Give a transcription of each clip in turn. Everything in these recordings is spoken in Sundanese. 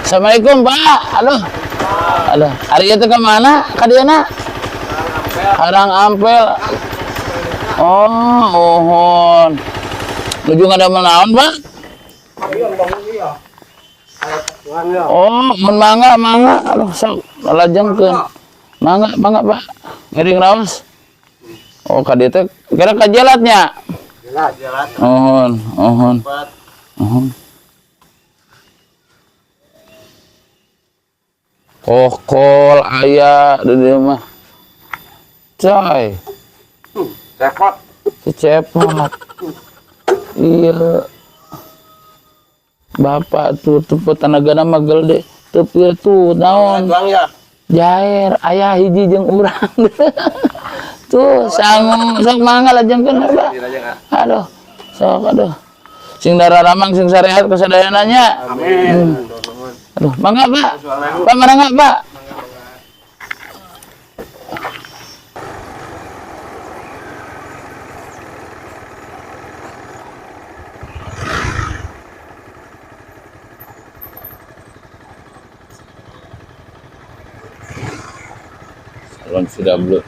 Assalamualaikum, Pak. Aduh. Aduh, ari ieu teh ka mana? Ka dieu na? Karang Ampel. Oh, mohon. Nuju ngadamel naon, Pak? Oh, mun mangga, mangga. Aduh, sok lajengkeun. Mangga, mangga, Pak. Ngiring raos. Oh, ka dieu teh kira ka jelatnya. Jelat. Mohon, mohon. Mohon. Kokol aya di dieu mah. Coy. Cepot. Si cepot. Iya. Bapak tuh tuh tenagana mah gede. Teu tuh naon. Ya. Jair aya hiji jeung urang. Tuh sangu sok mangga lajengkeun Pak. Aduh. Sok aduh. Sing dararamang sing sarehat kasadayana nya. Amin. Aduh, mangga Pak. Pak mangga Pak. Salon sudah belum.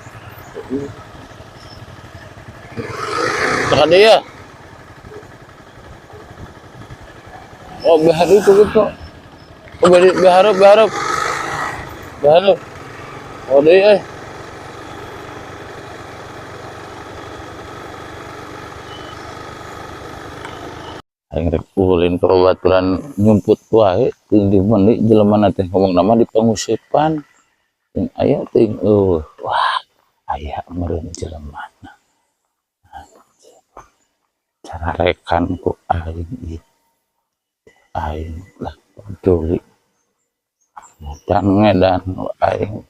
Tekan dia. Oh, behar itu gitu. Oh, beharap, beharap. Beharap. Oh, dia eh. Aing rek ulin ka babaturan nyumput wae teuing di mandi jelema teh ngomong nama di pangusipan. Teuing aya teuing eueuh. Wah, aya meureun jelema. Cara rekan ku aing ieu. Aing lah peduli. Dan ngedan aing.